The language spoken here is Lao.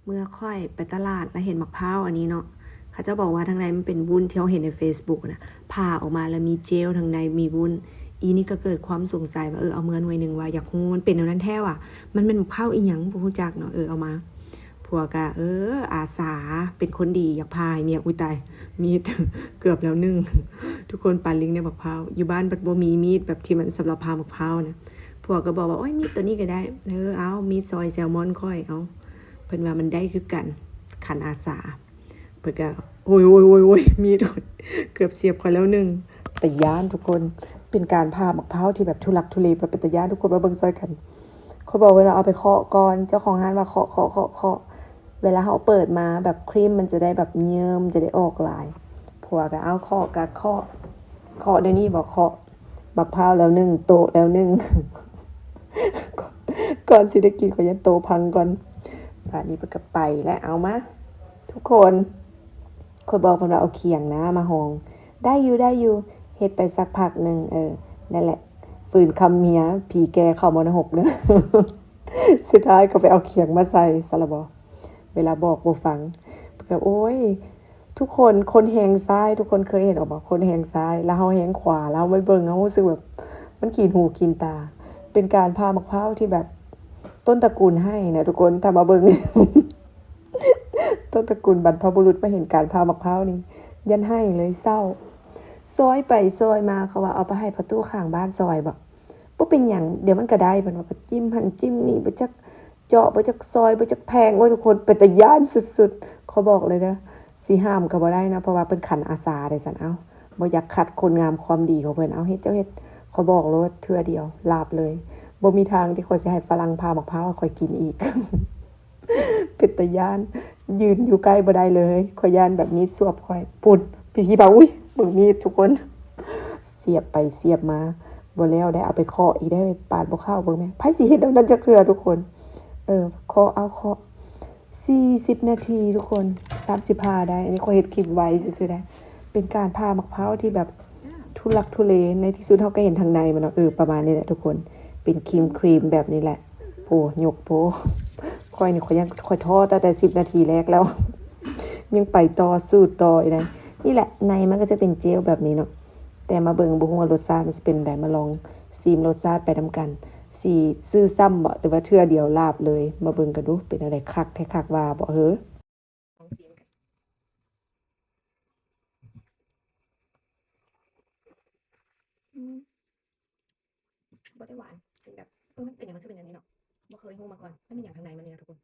ເມື່ອຂ້ອຍໄປຕະຫຼາດແລ້ວເຫັນໝາກພ້າວອັນນີ້ເນາະ, ເຂົາເຈົ້າບອກວ່າທາງໃນມັນເປັນວຸ້ນທີ່ເຮົາເຫັນໃນເຟສບຸກນະ, ຜ່າອອກມາແລ້ວມີເຈວທາງໃນມີວຸ້ນ. ອີນີ້ກໍເກີດຄວາມສົງໄສວ່າ ເອີ ເອົາເມືອໜ່ວຍໜຶ່ງວ່າ ຢາກຮູ້ມັນເປັນແນວນັ້ນແທ້ຫວາ, ມັນແມ່ນໝາກພ້າວອີ່ຫຍັງບໍ່ຮູ້ຈັກເນາະ. ເອີ ເອົາມາ ຜົວກະ ເອີ ອາສາເປັນຄົນດີ ຢາກຜ່າໃຫ້ເມຍ. ອຸ້ຍຕາຍ ມີດເກືອບແລ້ວໜຶ່ງ. ທຸກຄົນ ປາລິງໄດ້ໝາກພ້າວ, ຢູ່ບ້ານບັດບໍ່ມີມີດແບບທີ່ມັນສຳລັບຜ່າໝາກພ້າວນະ. ຜົວກໍບອກວ່າ ໂອ້ຍ ມີດໂຕນີ້ກໍໄດ້, ເອີ ເອົາມີດຊອຍແຊລມອນຂ້ອຍ ເອົາ ເພິ່ນວ່າມັນໄດ້ຄືກັນ ຄັນອາສາ. ເພິ່ນກໍ ໂອ້ຍ ໂອ້ຍ ໂອ້ຍ ໂອ້ຍ ມີດເກືອບສຽບຂ້ອຍແລ້ວໜຶ່ງ. ຕາຢ້ານທຸກຄົນ, ເປັນການຜ່າໝາກພ້າວທີ່ແບບທຸລັກທຸເລ ແບບເປັນຕາຢ້ານ. ທຸກຄົນມາເບິ່ງຊ່ອຍກັນ. ຂ້ອຍບອກເພິ່ນວ່າເອົາໄປເຄາະກ່ອນ, ເຈົ້າຂອງຮ້ານວ່າເຄາະ ເຄາະ ເຄາະ ເຄາະ ເວລາເຮົາເປີດມາແບບຄຣີມມັນຈະໄດ້ແບບເຍິ້ມ ຈະໄດ້ອອກຫຼາຍ. ຜົວກໍເອົາເຄາະ ກໍເຄາະ ເຄາະດຽວນີ້ບໍ ເຄາະ ໝາກພ້າວແລ້ວໜຶ່ງ ໂຕະແລ້ວໜຶ່ງ. ກ່ອນ ກ່ອນຊິໄດ້ກິນ ຂ້ອຍຢ້ານໂຕະພັງກ່ອນ. ບາດນີ້ເພິ່ນກໍໄປແລ້ວ. ເອົາມາ ທຸກຄົນ, ຂ້ອຍບອກເພິ່ນວ່າເອົາຂຽງນະມາຮອງ. ໄດ້ຢູ່ ໄດ້ຢູ່. ເຮັດໄປສັກພັກໜຶ່ງ ເອີ ນັ້ນແຫຼະ ຝືນຄຳເມຍ ຜີແກ່ເຂົ້າມໍນະຫົກເດີ. ສຸດທ້າຍກໍໄປເອົາຂຽງມາໃສ່ ຊັ້ນລະບໍ ເວລາບອກບໍ່ຟັງ. ແບບ ໂອ້ຍ ທຸກຄົນ ຄົນແຮງຊ້າຍ ທຸກຄົນເຄີຍເຫັນອອກບໍ່? ຄົນແຮງຊ້າຍ ແລ້ວເຮົາແຮງຂວາ ແລ້ວເຮົາໄປເບິ່ງ ເຮົາຮູ້ສຶກແບບມັນກິນຫູກິນຕາ. ເປັນການຜ່າໝາກພ້າວທີ່ແບບຕົ້ນຕະກູນໄຫ້ນະທຸກຄົນ ຖ້າມາເບິ່ງ ຕົ້ນຕະກູນບັນພະບຸລຸດມາເຫັນການຜ່າໝາກພ້າວນີ້ ຢ້ານໄຫ້ເລີຍ ເສົ້າ. ຊອຍໄປຊອຍມາ ເຂົາວ່າເອົາໄປໃຫ້ພໍ່ຕູ້ຂ້າງບ້ານຊອຍບໍ? ບໍ່ເປັນຫຍັງ ດຽວມັນກໍໄດ້ ເພິ່ນວ່າ. ກໍຈິ້ມຫັ້ນຈິ້ມນີ້ ບໍ່ຈັກ ເຈາະ ບໍ່ຈັກຊອຍ ບໍ່ຈັກແທງ. ໂອ້ຍ ທຸກຄົນ ເປັນຕາຢ້ານສຸດໆ. ຂໍບອກເລີຍເດີ ຊິຫ້າມກໍບໍ່ໄດ້ນະ ເພາະວ່າເພິ່ນຂັນອາສາເດ້ຊັ້ນ. ເອົ້າ ບໍ່ຢາກຂັດຄຸນງາມຄວາມດີຂອງເພິ່ນ. ເອົາ ເຮັດເຈົ້າເຮັດ. ຂໍບອກໂລດ ເທື່ອດຽວ ລາບເລີຍ. ບໍ່ມີທາງທີ່ຂ້ອຍຊິໃຫ້ຝຣັ່ງຜ່າໝາກພ້າວໃຫ້ຂ້ອຍກິນອີກ. ເປັນຕາຢ້ານ ຢືນຢູ່ໃກ້ບໍ່ໄດ້ເລີຍ. ຂ້ອຍຢ້ານແບບມີດສວບຂ້ອຍ. ພຸ້ນ ພິທີບາ ອຸ້ຍ ເບິ່ງມີດທຸກຄົນ. ສຽບໄປສຽບມາ ບໍ່ແລ້ວໄດ້ ເອົາໄປເຄາະອີກໄດ້ ປາດບໍ່ເຂົ້າ. ເບິ່ງແມ້ ໃຜຊິເຮັດແນວນັ້ນຈັກເທື່ອທຸກຄົນ. ເອີ ເຄາະເອົາເຄາະ ສີ່ສິບນາທີທຸກຄົນ ສາມສິບຫ້າໄດ້. ອັນນີ້ຂ້ອຍເຮັດຄລິບໄວຊື່ໆໄດ໋. ເປັນການຜ່າໝາກພ້າວທີ່ແບບທຸລັກທຸເລ. ໃນທີ່ສຸດເຮົາກໍເຫັນທາງໃນມັນເນາະ. ເອີ ປະມານນີ້ແຫຼະທຸກຄົນ ເປັນຄຣີມໆແບບນີ້ແຫຼະ. ໂອ້ ຍົກໂພ. ຂ້ອຍນີ້ ຂ້ອຍຍັງ ຂ້ອຍທໍ້ຕັ້ງແຕ່ສິບນາທີແລກແລ້ວ ຍັງໄປຕໍ່ ສູ້ຕໍ່ອີກໄດ໋. ນີ້ແຫຼະ ໃນມັນກໍຈະເປັນເຈວແບບນີ້ເນາະ. ແຕ່ມາເບິ່ງ ບໍ່ຮູ້ວ່າລົດຊາດມັນຊິເປັນໃດ. ມາລອງຊີມລົດຊາດໄປນຳກັນ. ຊິຊື້ຊ້ຳບໍ ຫຼືວ່າເທື່ອດຽວລາບເລີຍ? ມາເບິ່ງກັນດູ ເປັນແນວໃດ ຄັກແທ້ຄັກວ່າບໍເຮີ. ລອງຊີມກັນ. ອືມ ບໍ່ໄດ້ຫວານ ເປັນແບບ ເອີ ມັນເປັນຫຍັງ ມັນຄືເປັນແນວນີ້ເນາະ. ບໍ່ເຄີຍຮູ້ມາກ່ອນ ມັນມີຫຍັງທາງໃນມັນນີ້ນະທຸກຄົນ.